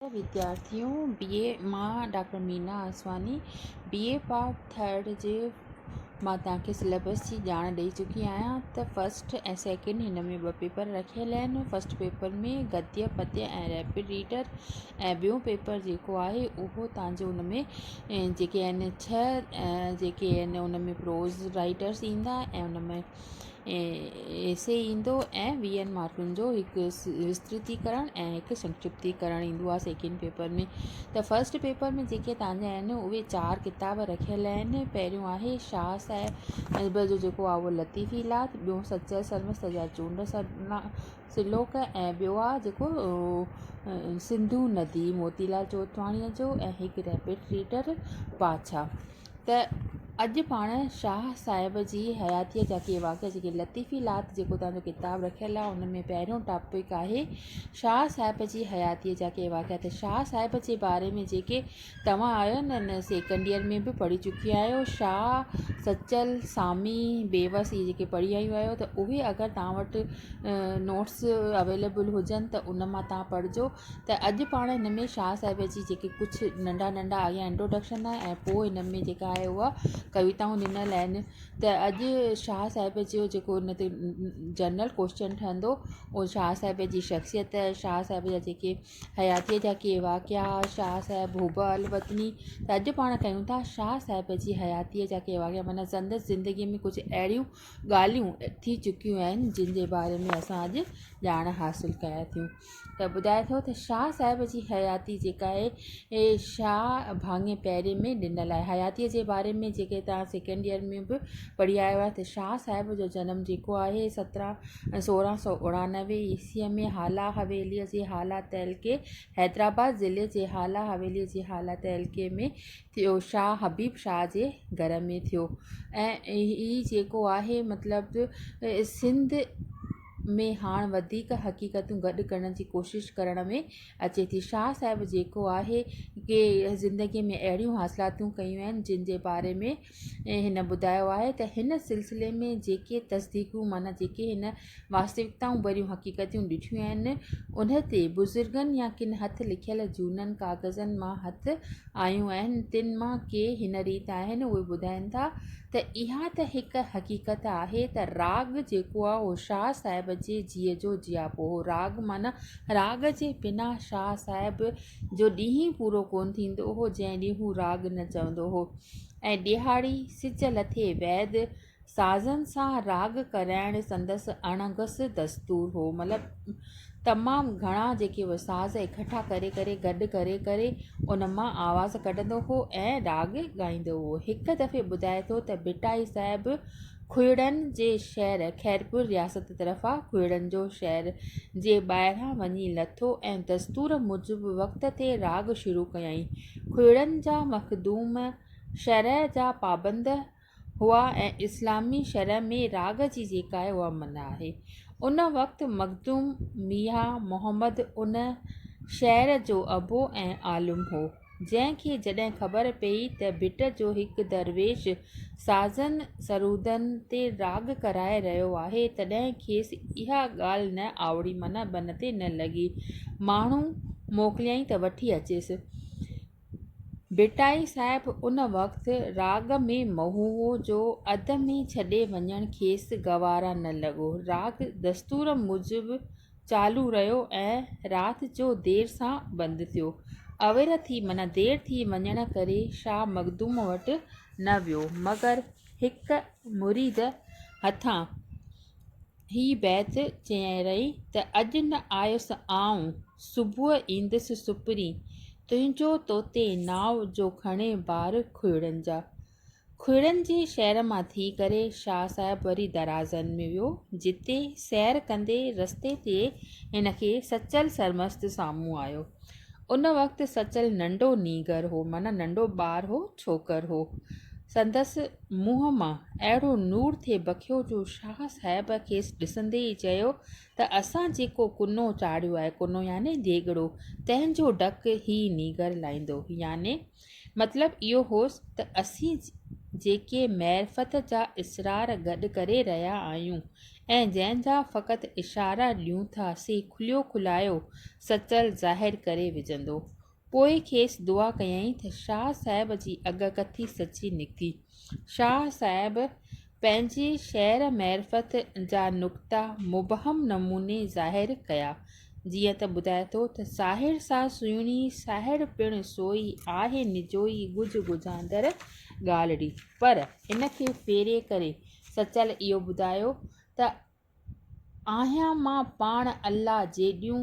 وديارٿيون بي اي مان doctor Meena Aswani B A part third جي مان توهان کي سليبس جي ڄاڻ ڏئي چڪي آهيان ته فرسٽ ۽ سيڪنڊ هن ۾ ٻه پيپر رکيل آهن فرسٽ پيپر ۾ گديه پديه ۽ ريپڊ ريڊر ۽ ٻيو پيپر جيڪو آهي اهو توهان جو ان ۾ جيڪي آهن ڇهه جيڪي آهن ان ۾ پروز رائيٽرس ايندا ۽ ان ۾ ايسي ايندو ۽ ويهن مارڪن جو هڪ وسترتيڪرڻ ۽ هڪ سنڪشپتيڪرڻ ايندو آهي سيڪنڊ پيپر ۾ ته فرسٽ پيپر ۾ جيڪي توهان جا آهن اهي چار ڪتاب رکيل آهن پهريون آهي شاهه صاحب جو جيڪو آهي اهو لطيفي لات ٻيو سچل سرمست جا چونڊ سلوڪ ۽ ٻيو آهي جيڪو سنڌو ندي موتي لال چوتواڻيء جو ۽ هڪ ريپڊ ريڊر پاڇا ته اڄ پاڻ شاهه صاحب جي حياتيء جا ڪي واقعا جيڪي لطيفي لات جيڪو توهان جو ڪتاب رکيل آهي ان ۾ پهريون ٽاپڪ آهي شاهه صاحب جي حياتيء جا ڪي واقعا ته شاهه صاحب جي باري ۾ جيڪي توهان آهيو نه نه سيڪنڊ ايئر ۾ به پڙهي چڪي آهيو شاهه سچل سامي بيوس اهي جيڪي پڙهي آيون آهيو ته اهي اگر توهان وٽ نوٽس اويليبل هجن ته ان مان توهان پڙهجو ته اڄ پاڻ هن ۾ شاهه صاحب جي جيڪي ڪجهه ننڍا ننڍا اڳيان انٽروڊڪشن آهي ۽ پوء هن ۾ جيڪا آهي اها ڪويتائون ڏنل آهن ته اڄ شاهه صاحب جو جيڪو هن تي جنرل ڪوشچن ٺهندو اهو شاهه صاحب جي شخصيت شاهه صاحب جا جيڪي حياتيء جا ڪي واقعا شاهه صاحب حب الوطني ته اڄ پاڻ ڪيون ٿا شاهه صاحب جي حياتيء جا ڪي واقعا معنيٰ سندس زندگيء ۾ ڪجهه اهڙيون ڳالهيون ٿي چڪيون آهن جن جي باري ۾ اسان اڄ ڄاڻ حاصل ڪيان ٿيون ته ٻڌائي ٿو ته شاهه صاحب جي حياتي جيڪا آهي شاهه ڀاڱي پهرين ۾ ڏنل آهي حياتيء جي باري ۾ جيڪي توهان سيڪنڊ ايئر ۾ به پڙهي آيو آهي ته شاهه صاحب جو جنم جيڪو آهي سترهن سورهن سو اڻانوي عيسويء ۾ هالا حويليء جي هالا تعلقي حيدرآباد ضلعي جي هالا حويليء جي هالا تعلقي ۾ ٿيو شاهه حبيب شاهه جي گهر ۾ ٿيو ۽ هي جيڪو آهي مطلب سنڌ ۾ هاڻ وڌيڪ حقيقتون گڏ ڪرڻ جي ڪوشش ڪرڻ ۾ اچي ٿي. شاهه صاحب جيڪو آهي ڪي زندگيء ۾ اهڙيون حاصلاتون ڪيون آهن جن جي باري ۾ هن ٻڌايو آهي ته هن سلسلي ۾ جيڪي تصديقون معنيٰ جيڪي هن واستوڪتائون ڀريون حقيقتون ڏٺيون آهن ان تي بزرگن يا ڪن هٿ لکيل جهونن ڪاغذن مان هٿ آيون آهن تن مان ڪي هن ريت آهن اهي ٻڌائين ٿا ته اها ته هڪ حقيقت آهي ته راڳ جيڪو آهي اهو شاهه صاحب جي جيء جو جياپو هو. راڳ معنيٰ راڳ جي بنا شاهه صاحب جو ڏينهن ئي پورو ڪونه ٿيندو هو، جنهن ڏينهن هو راڳ نه چوندو هو ۽ ڏهاڙي سج لٿي ويد سازن سان راڳ ڪرائڻ سندس اڻگس دستور هو. مطلب تمام گهڻا جيڪي اهي ساز اڪٺا ڪري ڪري گڏ ڪري ڪري ان مان آواز ڪڍندو هو ۽ راڳ ڳائيندو هو. هڪ دفعي ٻڌائي ٿو ته ڀٽائي صاحب کوهڙن جي شهر خيرپور رياست طرفان کوهڙن جو شهر جي ٻاهران وڃي لٿو ۽ دستور موجب وقت تي راڳ شروع ڪيائين. کوهڙن جا مخدوم شرع جا پابند هئا ۽ اسلامي شرع ۾ راڳ جي جيڪا آهي اها منع آهي. ان وقت مخدوم ميان محمد ان شهر جو ابو ۽ عالم هو، جنهن کي جڏهن خبر پيئي ته ڀٽ جو هڪ درويش سازن سرودن تي راڳ ڪرائي رهيو آهي، تڏهن کيس اها ڳالهه نه آوڙي معنيٰ بن تي نه لڳي. ماڻهو موڪليائين ته وٺي اچيس. ڀٽائي صاحب ان وقت راڳ ۾ محو هو جو اڌ ۾ ڇڏي وڃڻ کيس گوارا نه لڳو. راڳ دستور موجب چالو رهيو ۽ رات جو دير سان بند ٿيو. اوير ٿي معنيٰ دير ٿي وڃڻ ڪري شاهه مخدوم وٽ نه ويو، مگر هڪ مريد هٿان هي بيت چيائين ته اڄ نه آيس آئون، صبح ايندس سپرين، تنهنجو توتي ناء جو کڻي بار کوهڙن جا. کوهڙن جي شهر مان ٿي ڪري شاهه صاحب وري درازن ۾ ويو، جتي سير ڪندي رستي تي هن کي سچل سرمست سامهون آيو. ان وقت سچل ننڍو نينگر هو، معنيٰ ننڍو ٻار هو، ڇوڪر هو. سندس منهن مان اهڙو نور ٿي بکيو جو شاهه صاحب کيس ڏسندي ئي چيو ته اسان جيڪو ڪنو چاڙهيو آهي، ڪنو يعني ديڳڙو، تنهن جو ڍڪ هي نينگر لاهيندو. يعني مطلب اهو هوس ته اسين جيڪي معرفت جا اسرار گڏ ڪري رهيا آهيون ۽ جنهن جا فقط اشارا ڏيون ٿا، سي کليو کلايو سچل ظاهر ڪري وجهندو. پوء کيس دعا ڪيائين ته شاهه صاحب جي اڳڪٿي سچي نڪتي. شاهه صاحب پنهنجي شعر معرفت جا نقطا مبهم نموني ظاهر ڪيا، جيئن ته ٻڌائي ٿو ته ساهڙ سا سهڻي، ساهڙ پڻ سوئي، آهي نجوئي ڳجهه ڳجهاندر ڳالهڙي. پر ان کي ڦيري ڪري سچل اهو ٻڌايو ته آهيان مان پاڻ الله جيڏيون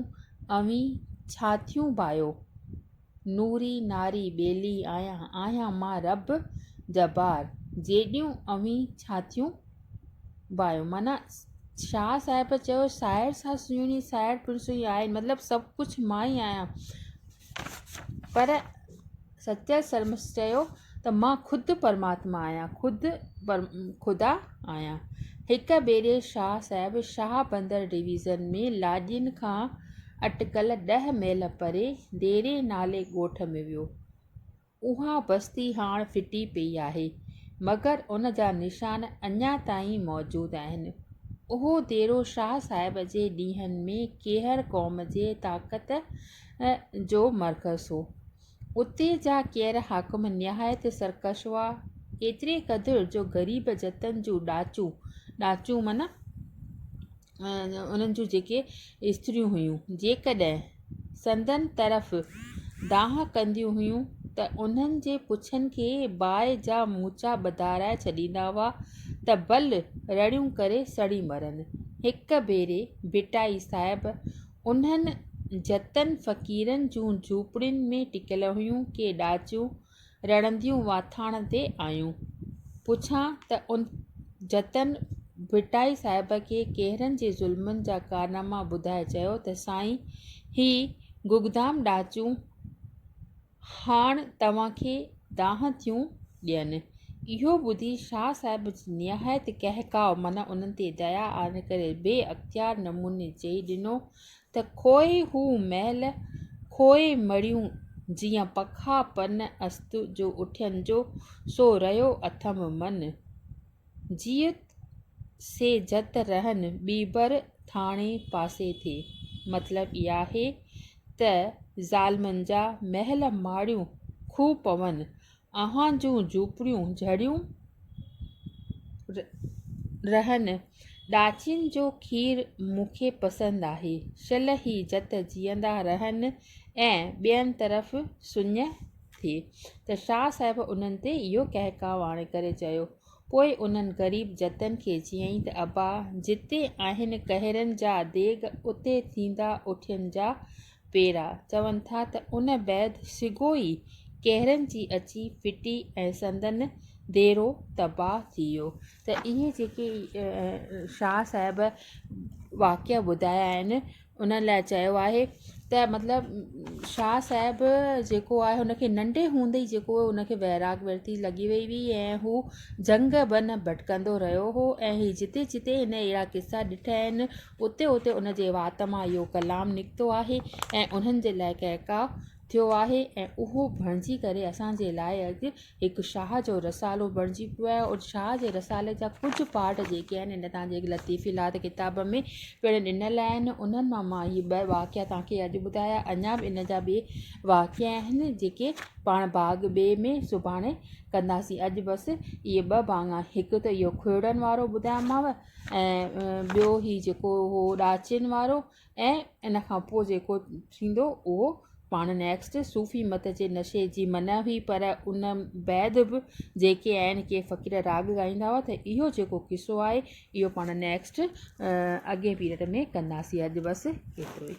اوهين ڇاٿيون ڀايو، نوري ناري ٻيلي آهيان، آهيان مان رب جبار جيڏيون اوهين ڇاٿيون ڀايو. معنيٰ شاهه صاحب چيو ساهڙ سان سهڻي ساهڙ پڻ سوئي آهي مطلب سڀ ڪجهه مان ئي آهيان پر سچل سرمست چيو ته مان خود پرماتما آهيان، خود خدا آهيان. هڪ ڀيري شاهه صاحب شاهه بندر ڊويزن ۾ لاڏين کان اٽڪل ڏهه ميل پري ديري نالي ڳوٺ ۾ ويو. اها بستي هاڻ ڦٽي پئي آهي، مگر ان جا نشان اڃا تائين موجود آهن. اهو ديرو شاهه صاحب جي ڏينهن ۾ ڪيهر قوم جي طاقت جو مرڪز هو. اتي جا ڪير حاڪم نهايت سرڪش هئا، ايتري قدر جو غريب جتن جون ڏاچون، ڏاچون معنيٰ انهن جون جيڪي استريون هيون، جيڪڏهن سندن طرف دانهن ڪنديون هيون ته انهن جي پڇن کي باهه جا موچا ٻڌارائي ڇڏيندا هئا ته ڀل رڙيون ڪري سڙي مرن. هڪ ڀيري ڀٽائي صاحب انهن جتن فقيرن جون جهوپڙين ۾ ٽڪيل هيون، ڪي ڏاچيون رڙنديون واٿاڻ تي آيون. پڇان ته ان جتن ڀٽائي صاحب کي ڪيهرن جي ظلمن جا ڪارناما ٻڌائي چيو ته سائين هي گگدام ڏاچيون هاڻ توهان کي دانهن ٿيون ڏين. اهو ٻڌي شاهه صاحب جي نهايت ڪهڪاء معنيٰ انهن تي ديا آڻڻ ڪري بي اختيار نموني چئي ڏنو ته کوء هو محل، کوء مڙهيون، جيئن پکا پن است جو اٺين جو، سو رهيو اٿم من. جيء سي جت رهن، ٻيبر ٿاڻي پاسي ٿئي. مطلب اها آهي ته ظالمن جا محل ماڙيون کوهه پون، اوهان جون جهوپڙيون جهڙيون رهن. ڏاچين جو کير مون کي پسند آهي. شل هي جت جيئندا رهن ۽ ٻين طرف سڃ ٿئي ته شاهه صاحب انهن تي اهو ڪهڪاء آڻي ڪري چيو. پوء انهن غريب جتن کي چيائين ته ابا، جتي آهن ڪهيرن جا ديڳ اتي ٿيندا اٺين جا پيرا. چون ٿا ته ان بعد سگهو ئي ڪهيرن جي اچي ڦٽي ۽ سندن ديرو تباهه ٿي ويو. ته اهي جيڪي شاهه صاحب واقعا ٻڌايا آهن ان لاء چيو آهي ته مطلب شاهه صاحب جيڪو آهي هن کي ننڍي هوندي ئي جيڪو هن کي ويراڳ ورتي لڳي وئي هئي ۽ هو جهنگ بن ڀٽڪندو رهيو هو ۽ هي جتي جتي هن اهڙا قصا ڏٺا آهن اتي اتي ان جي وات مان اهو ڪلام نڪتو آهي ۽ انهن جي لاء ڪهڪاء ٿيو آهي ۽ اهو بڻجي ڪري اسان جي لاء اڄ هڪ شاهه جو رسالو بڻجي پيو آهي اور شاهه جي رسالي جا ڪجهه پارٽ جيڪي آهن هن تان جي لطيفي لات ڪتاب ۾ پڻ ڏنل آهن انهن مان مان هي ٻه واقعا توهان کي اڄ ٻڌايا اڃا به ان جا ٻي واقعا آهن جيڪي پاڻ باغ ٻئي ۾ سڀاڻي ڪنداسين اڄ بس اهي ٻه ڀاڱا هڪ ته اهو کوئڙن وارو ٻڌايومانو ۽ ٻيو هي جيڪو هو ڏاچين وارو ۽ ان کان پوء جيڪو ٿيندو اهو پاڻ نيڪسٽ صوفي مت جي نشي جي منع هئي پر ان بعد به جيڪي آهن ڪي فقير راڳ ڳائيندا هئا ته اهو جيڪو قصو آهي اهو پاڻ نيڪسٽ اڳئين پيريڊ ۾ ڪنداسين اڄ بس ايترو ئي.